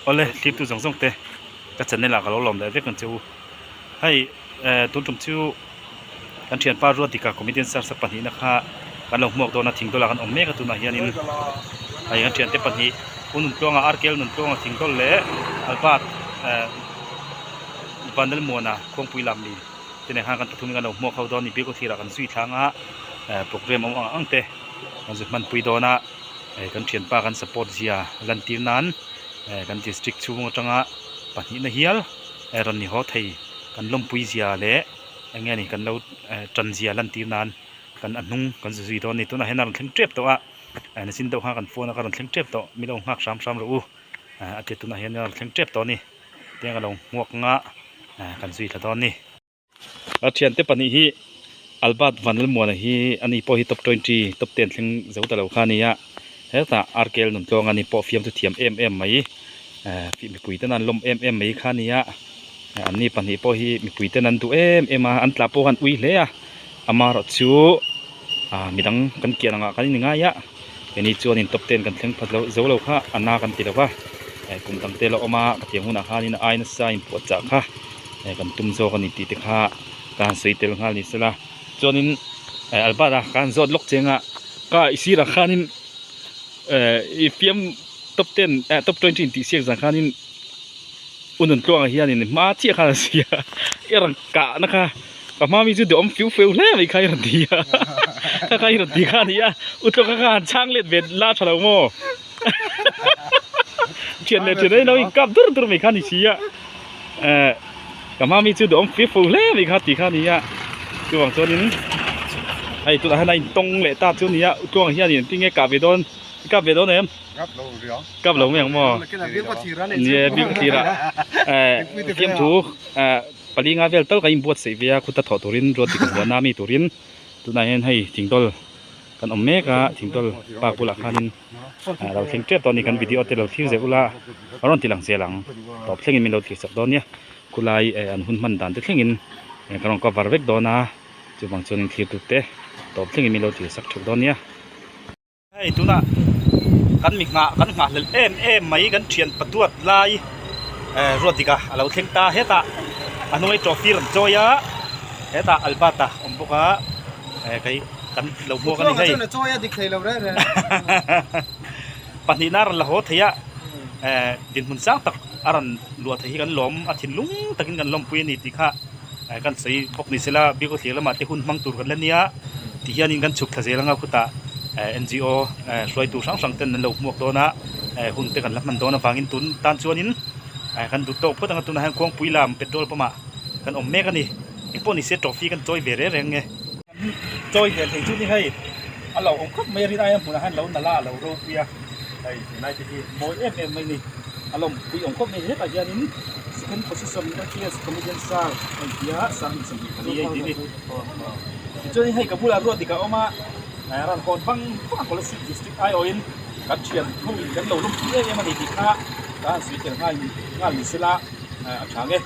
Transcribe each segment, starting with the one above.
Awle thlir tu zawng zawng te ka channel ah ka lo lawm leh vek ang che u. Hei eh tun tum chu kan thianpa Ruatdika comedian search a pahnihna kha kan lo hmuak dawn a thingdawlah kan awm mek a tunah hianin hei kan thiante pahnih U Nuntluanga Arkel Nuntluanga thingdawl leh Albert eh Vanlalmuana Khuangpui Lamli te nen khan kan pathumin kan lo hmuak ho dawn a ni biak thirah kan zui thlang a eh programme awm ang ang te kan zui hmanpui dawn a eh kan thianpa kan support zia lantir nan eh kan district chhung atanga pahnihna hial eh rawn ni haw thei kan lawmpui zia leh eng nge ni kan lo eh tan zia lantir nan kan a hnung kan zu zui dawn a ni tunah hian a rawn thleng tep tawh a eh nachin deuh khan kan phone a ka rawn thleng tep tawh mi lo nghak hram hram rawh u eh a tia tunah hian a rawn thleng tep tawh a ni tiang a lo hmuak nga eh kan zui thla dawn a ni. A thiante pahnih hi Albert Vanlalmuana hi ani pawh hi top 20 top 10 thleng zo ta lo kha a ni a hetah Arkel Nuntluang ani pawh fiamthu thiam em em mai eh mipui ten an lawm em em mai kha a ni a anni pahnih pawh hi mipui ten an duh em em a an tla pawh khan ui hle a amaherawhchu ah midang kan kian angah kan in ngai a keini chuanin top 10 kan thleng phat lo zo lo kha a na kan ti lo va eh kum dang te la awm a ka tiang hunah khanin a ai nasa inpuahchah kha. eh kan tum zawk a ni tih te kha ka han sawi tel nghal ni sela chuanin eh Albert a ka han zawt lawk cheng a ka i sirah khanin eh i fiam top ten eh top 20 intih siak zan khanin u Nuntluanga hianin hma chiah khan a si a i rawn kahna kha ka hma mi chu duhawm fiu feu hle mai kha i rawn ti a kha kha i rawn ti kha a ni a u Tluanga kha han chhang let ve la tha lo maw thian leh thian a ilo inkap dur dur mai kha a ni si a. Eh ka hma mi chu duhawm fir fur hle mai kha tih kha a ni a chuvang chuanin hei tunah hian a intawng leh ta chu a ni a tluang hian engtin nge kah ve dawn i kap ve dawn em kap lo mai ang maw ni e bik a thlir ah eh fiamthu eh pali nga vel tal kan inbuatsaih ve a khuta thawh turin ruat dik a huan a mi turin tunah hian hei thingdawl kan awm mek a thingdawl park bulah khanin. a lo thleng tep tawh a ni kan video te lo thlir zel ula a rawn ti lang zel ang tawp thlengin min lo thlir sak dawn nia khulai eh an hun hman dan te thlengin eh ka rawn cover vek dawn a chuvang chuan in thlir tute te tawp thlengin min lo thlir sak theuh dawn nia. Hei tunah kan mi nghah kan nghah hlelh em em mai kan thian paduat lai eh Ruatdika a lo thleng ta hetah a hnunga trophy rawn chawi a hetah Albert-a awm bawk a eh kei. Kan lo hmuak a ni hei. Pahnihna a rawn la haw thei a, eh dinhmun sang tak a rawn luah thei hi kan lawm a thinlung takin kan lawmpui a ni tih kha eh kan sawi bawk ni sela biak thlir lamah te hun hmang tur kan la nia ti hianin kan chhuk thla zel anga khutah eh NGO eh hruaitu hrang hrang ten an lo hmuak dawn a eh hun te kan la hman dawn avangin tun tan chuanin eh kan duh tawk phawt anga tunah hian khuangpui lam petrol pump ah kan awm mek a ni engpawh ni se trophy kan chawi ve reng reng nge. Chawi hmel thei chu ni hei a lo awm khawp mai a rin aia hmunah hian lo nalh a a lo ropui a hei tunlai te hi mawi em em mai ni a lawmpui awm khawp mai hetah hianin second position LPS comedian star a inti a sang in 20 a inti a ni tichuanin hei ka bulah ruat dik a awm a ran hawn vang vang a Kolasib district aiawhin kan thian ho in kan lo lawmpui em em a ni tih kha ka han sawi tel nghal nghal ni sela a tha ang e.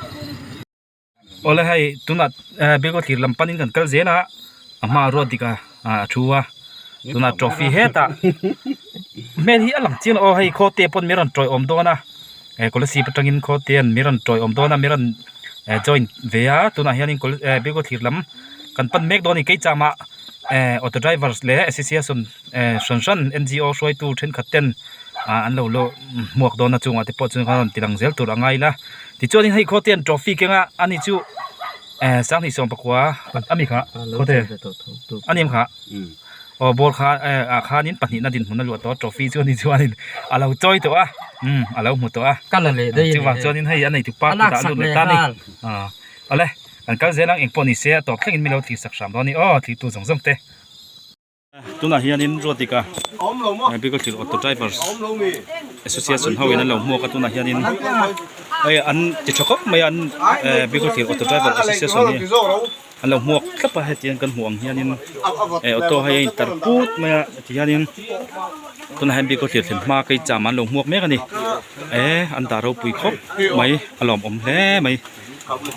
Awle hei tunah eh biak thlir lam panin kan kal zel a a hmaah ruat dik a a thu a tunah trophy hetah hmel hi a lang chiang lo aw hei khaw te pawn mi rawn tawiawm dawn a eh kolasib atangin khaw te an mi rawn tawiawm dawn a mi rawn eh join ve a tunah hianin kol eh biak thlir lam kan pan mek dawn a ni keichama eh auto drivers leh association eh hran hran N G O hruaitu thenkhat ten ah an lo lo hmuak dawn a chungah te pawh chuan khan rawn ti lang zel tur a ngai la tichuanin hei khaw te an trophy keng a ani chu eh 2019 ami kha khaw te ani em kha aw ball kha eh ah khanin pahnihna dinhmun a luah tawh a trophy chu ani chuanin a lo chawi tawh a umm a lo hmu tawh a chuvang chuanin hei a nei tupa kutah a lut leh ta a ni ah awle kan kal zel ang engpawh ni se a tawp thlengin min lo thlir sak hram dawn a ni aw thlir tu zawng zawng te. Tunah hianin Ruatika Agriculture Auto Drivers Association ho in an lo hmuak a tunah hianin hei an ti tha khawp mai a an Agriculture Auto Driver Association hi an lo hmuak thlap a heti hian kan hmuh ang hianin eh auto hei a intar put mai a ti hianin tunah hian Agriculture thlen hma keicham an lo hmuak mek a ni eh an dah ropui khawp mai a lawmawm hle mai.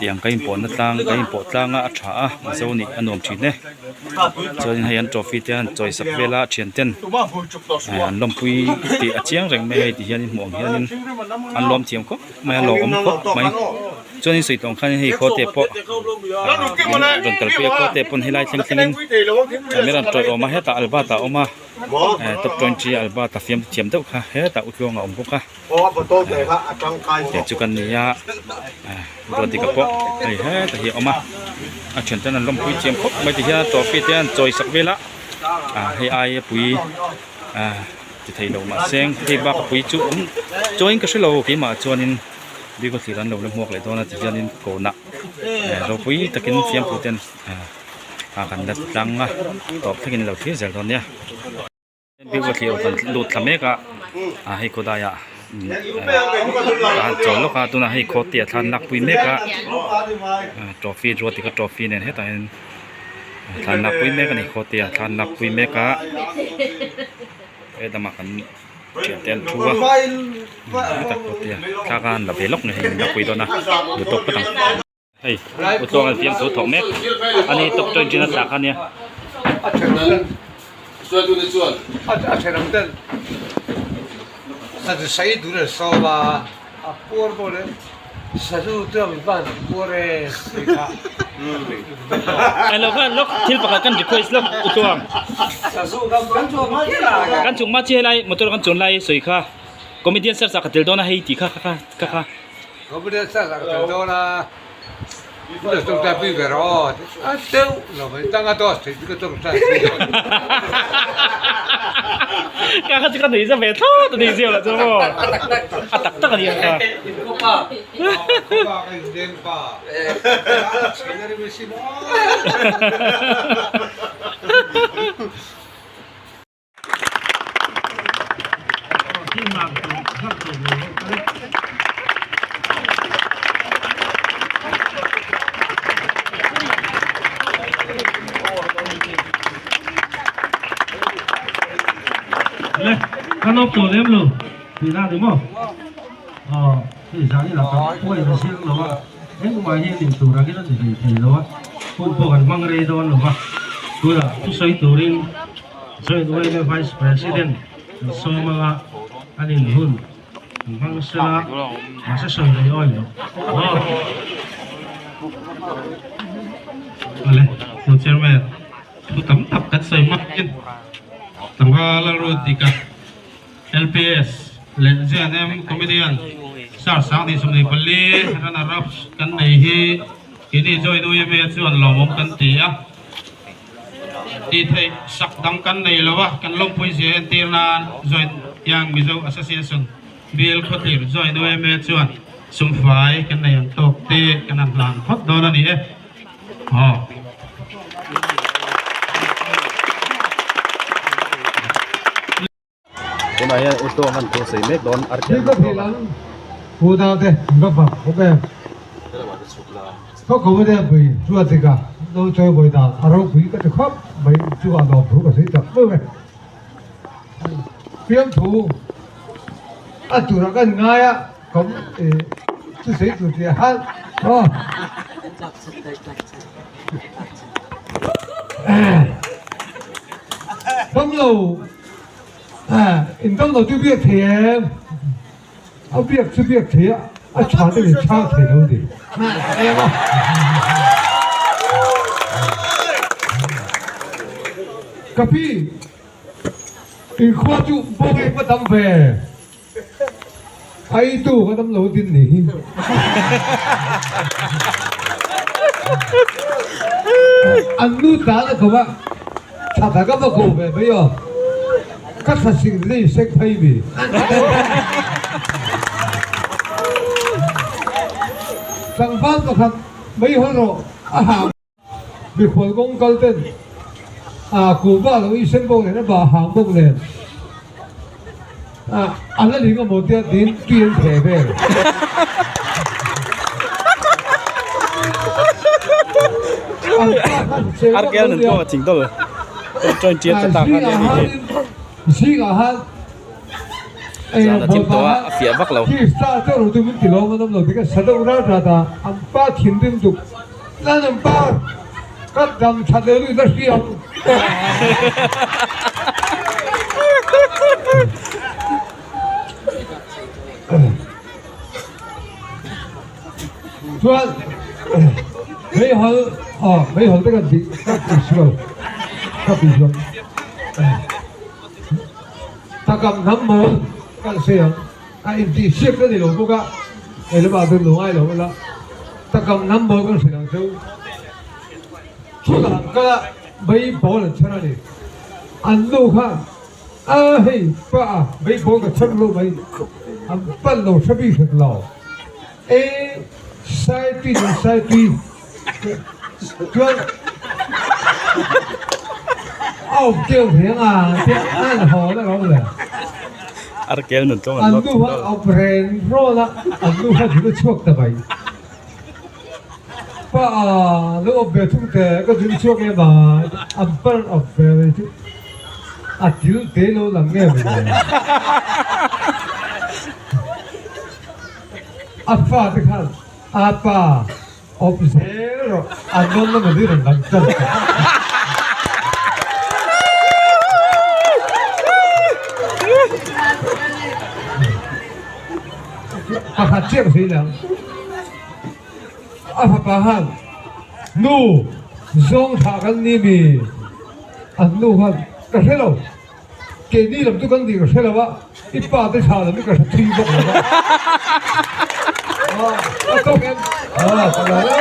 Tiang ka inpawhna tlang ka inpawh tlang a a tha a mizo nih a nuam thin e chuanin hei an trophy te an chawi sak vel a thian ten an lawmpui tih a chiang reng mai a hei ti hianin hmuh ang hianin an lawm thiam khawp mai a lawmawm khawp mai chuanin sawi tawng khanin hei khaw te pawh rawn kalpui a khaw te pawn helai thleng thlengin min rawn tawih awm a hetah Albert a awm a top 20 Albert a fiam thiam deuh kha hetah Utluang a awm bawk a. Tih chu kan ni a Ruatika pawh hei heta hi a awm a a thian ten an lawmpui chiam khawp mai ti hian trophy te an chawi sak vel a ah hei aia pui ah ti thei lo mahse hei bak a pui chu awm chuangin ka hrelo keimah chuanin bik thlir an lo la hmuak leh dawn a ti hianin kawnah ropui takin fiamthu ten ah kan la tlang a tawp thlengin lo thlir zel dawn nia. Bik thlir kan lut thla mek a ah hei khawdai ah ka han chawl lawk a tunah hei khaw te a thlan lak pui mek a trophy ruatika trophy nen hetah hian thlan lak pui mek a ni khaw te a thlan lak pui mek a helamah kan thian te an thu a hetah khaw te a thla kha an la ve lawk nge hei an la pui dawn a duh tawk phawt ang. Hei Utluang an fiamthu thawk mek a ni top 20 na tla kha nia. Elo kha lok thil pakhat kan request lok Utluang. Kan chung ma chi helai motor kan chuan lai sawi kha comedian search ah ka tel dawn a hei tih kha kha kha kha. Ka kha chu ka nuih za ve thlawt a ni zio lah chu maw a tak tak a ni ang kha. Le, kan awp tawh lem lo tih na ni maw? Aw, hei zan ila kan pawhin a zir lo a, engmah hi nih tur angin a ni hlei thei lo a, hun pawh kan hmang rei dawn lo va, tunah thusawi turin Joint YMA Vice President an sawm anga an inhun an hmang sela mahse sawi leh awi lo aw. Awle, Pu Chairman, thu tam tak kan sawi hmakin Tlangval Lalruatika, LPS leh JNM Comedian Sir 2024 runner ups kan nei hi keini Joint YMA chuan lawmawm kan ti a. Tih theih sak dang kan nei lo a, kan lawmpui zia entir nan Joint Young Mizo Association Bill Khawtlir Joint YMA chuan sumfai kan nei ang tawk te kan han hlan phawt dawn a ni e. Aw. Tunah hian u Tluang an thu sawi mek dawn a rkel Thil ka ang u naute in va fak bawk em. Khaw ko te pui chuan tika no chawi bawi dan a ropui ka ti khawp mai chungah nuam thu ka sawi tak meuh e. Fiamthu a turah kan ngai a kom chu sawi tur tih a halh aw. Damlo in damlo chu biak thei em? A biak chu biak thei a, a tha deuh in chhang thei lo ni. Em a. Ka pi, in khua chu bawng em ka dam ve. Aitu ka dam lo din ni hi. An nu tan a ko a, tha ta ka va ko ve mai aw. Ka thla sing nei sek phei mi. Tlangval pakhat mei hawn rawh a hah. Mikhual kawng kal ten a kuhva lo i sen bawk nen a bah hang bawk nen a a la ling amaw tia tiin tui an theh vel. An pa khan che vak lo nia. Zingah han zingah han. Zan a thim tawh a, a fiah vak lo. Chuan meihal ah meihal te kan tih ka ti sual ka ti sual takam hnam mawl kan sawi ang a intih siak ka ni lo bawk a hei lamah chuan lo ngai lo ula takam hnam mawl kan hrilh ang cheu chutah kala mei pawl an chhan a ni an nu khan A hei pa meipawl ka chhan lo mai an pan lo hre bik hek lo e Saitui nen Saitui chuan a awm tel ve anga tia an haw na lo le an nu kha a awm ren rawn a an nu kha zun a chhuak ta mai pa lo awm ve thung teh ka zun chhuak em a an pan awm ve mai chu. A til te lo lang nge mai le. A fa te khan a pa awp zel rawh a nawn na mali rawn lang tan tawh. Pakhat chiah ka sawi leh ang. A fapa khan nu zawng thlah kan ni mi? An nu khan ka hre lo, keini lam chu kan nih ka hre lo a, i pa te thlah lam hi ka hre thui bawk lo a. A tawk em? A ka la lo.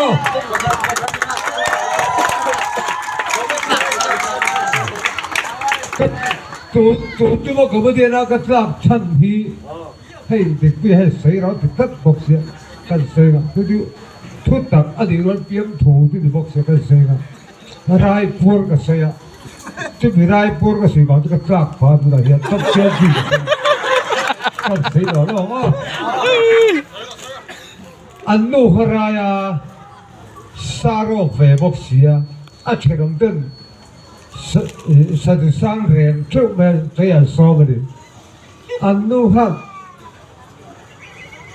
Ka tun tun tuma comedian a ka tlak chhan hi hei dik hei sawi rau ti tlat bawk sia kan sawi ngah chu chu thu tak a nih rual piang thu chu ni bawk sia kan sawi ngah. Raipur ka sawi a, chumi Raipur ka sawi vang chu ka tlak phah a tunah hian top selfie ka sawi kan sawi lo lo ang aw. An nu kha raia sarawk ve bawk sia, a thenawm ten sadu sang reng theuh mai a sawi an sawm a ni. An nu khan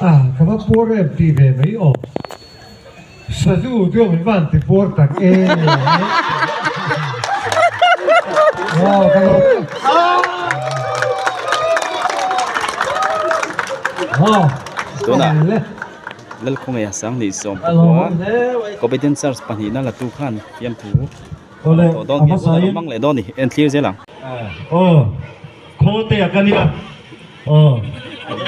a ka va puar em tih ve mai aw. Sazu chu min van ti puar tak e. Wow, ka lo. Wow. Tunah Lalkhawngaih a sang nih sawm pakua Comedian Search pahnihna la tu khan fiamthu tawh dawn nge hun a lo hmang leh dawn a ni en thlir zel ang. Aw, khaw te a ka nia. Aw,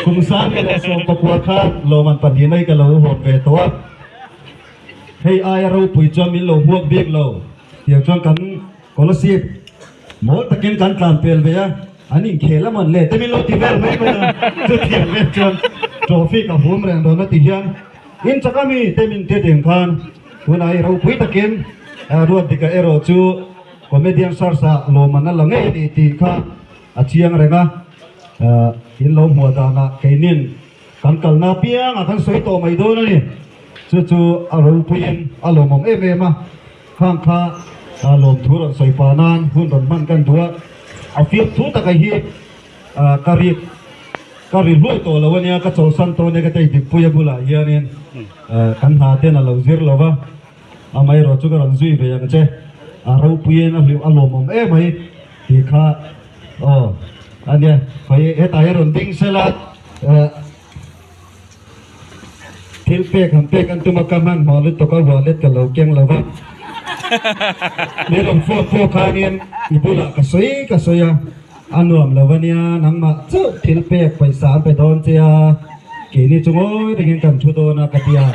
kum sang leh 14 kha lawmman pahnihna hi ka lo hawp ve tawh a, hei aia ropui chuan min lo hmuak bik lo tiang chuan kan scholarship mawl takin kan tlan pel ve a, an inkhel a man le te min lo ti vel mai mai a, chutiang vel chuan trophy ka hum reng dawn a ti hian in chak a mi te min ti ding khan tunah hi ropui takin Ruatdika erawh chu comedian search ah lawmman a la ngei a ni tih kha A chiang reng a, in lo hmuah danah keinin kan kalna apiangah kan sawi tawh mai dawn a ni. Chu chu a ropuiin a lawmawm em em a, khang kha lawmthu rawn sawi pah nan hun rawn hman kan duh a, a fiamthu taka hi ka ri ka ri hluai tawh lo a nia, ka chawlhsan tawh a nia ka tei Dikpuia bulah hianin kan hna ten a lo zir lo va, amaherawh chu ka rawn zui ve ang che, a ropuiin a hlim a lawmawm em mai. Tih kha aw a nia khawi hetah hi rawn ding sela eh thil pek han pek an tum a ka hmanhmawh lutuk a wallet ka lo keng lo va min rawn phone pawh khanin i bulah ka sawi ka sawi a a nuam lo a nia nangmah chauh thil pek pawisa an pe dawn che a keini chu ngawi rengin kan thu dawn a ka ti a.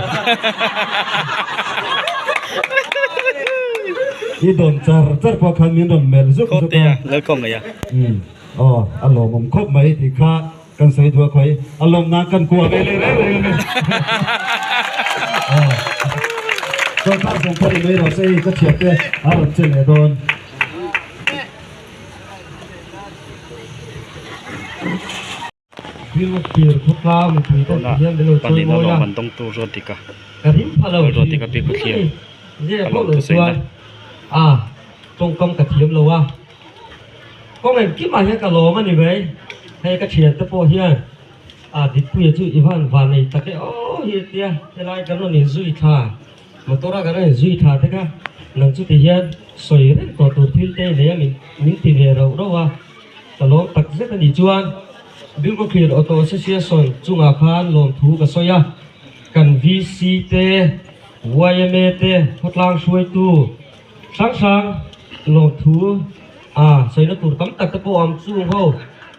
I dawn char char pawh khan min rawn melh zuk zuk a. Umm aw a lawmawm khawp mai tih kha kan sawi duh a khawi a lawm nan kan kuah ve leh reng reng a ni. Aw chawlhkar zawng pawh ni mai rawh se hei ka thiam te a rawn che leh dawn. Tuna pahnihna lawmman dawngtu Ruatdika Ruatdika Biakhawthlir a lawm thusawi na. A tawngkam ka thiam lo a kawng engkim ah hian ka lawm a ni mai. Hei ka thiante pawh hian a Dikpuia chu i van van nei tak e aw hi a tia, helai kan rawn inzui thla, motor a kan rawn inzui thla te kha nang chu ti hian sawi reng tawh tur thil te i nei a min min ti ve rauh rauh a, ka lawm tak zet a nih chuan Bilkhawthlir Auto Association chungah khan lawmthu ka sawi a, kan VC te, yma te, khawtlang hruaitu hrang hrang lawmthu a sawina tur tam tak te pawh a awm chung ho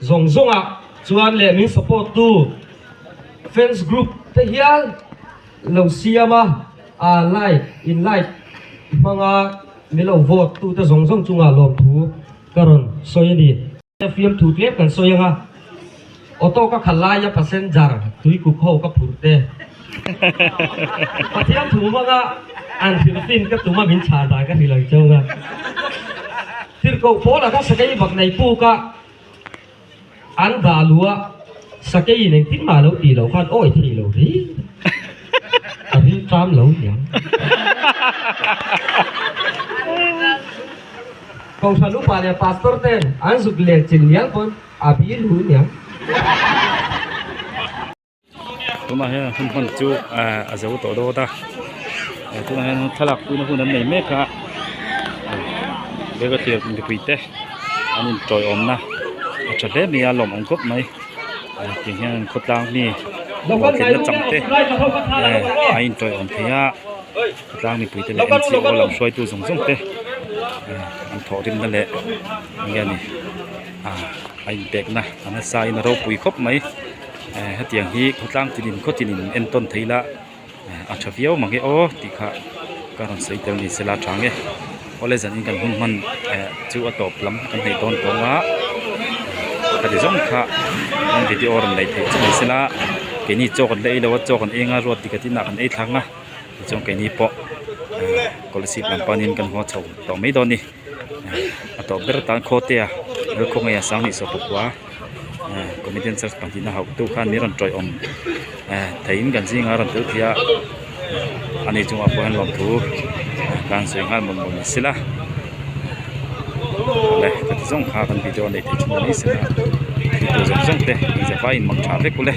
zawng zawng ah chuan leh min support tu fans group te hial lo siam a a like in like hmanga min lo vote tu te zawng zawng chungah lawmthu ka rawn sawi a ni. Fiamthu tlem kan sawi anga auto ka khalh laia passenger tuikuk ho ka phur te Pathian thu hmanga an hrilh fin ka tum a min chhan dan ka hrilh ang cheu a Tirhkoh pawl ah kha sakei bak nei puk a an dah luh a sakei in engtin mah lo tih loh khan awi thei lo ri a rilṭam lo niang. Kohhran upa leh pastor ten an zuk leh chin mial pawn a bil hu niang. Tunah hian hun hman chu a zo tawh dawt a, tunah hian thlalak puina hun an nei mek a, Biakathiar mipui te an intawiawmna a tha hle mai a lawmawm khawp mai tiang hian khawtlang mi hlawhtlinna chang te a intawiawm thei a. Khawtlang mipuite leh NCO lam hruaitu zawng zawng te an thawhrimna leh eng nge ni ah a inpekna a nasa in a ropui khawp mai hetiang hi khawtlang tinin khaw tinin entawn thei ila a tha viau mang e aw tih kha ka rawn sawi tel ni sela tha ang e awle zanin kan hun hman chu a tawp lam kan hnaih dawn tawng a khati zawng kha kan video rawn neih theih chu ni sela keini chaw kan la ei lo a chaw kan ei anga ruat dik atin ah kan ei thlak ang a. Tichuan keini pawh scholarship lam panin kan haw chho tawh mai dawn a ni a tawp ber atan Khawtea Lalkhawngaia Sanghnih Sawhpakua comedian search pahnihna hauhtu khan min rawn tawih awm theiin kan zingah a rawn tel thei a ani chungah pawh hian lawmthu kan sawi nghal mawlh mawlh ni sela le ka ti zawng kha kan video a neih theih thin mai sela thiltu zawng zawng te inzavaiin mang tha vek ule.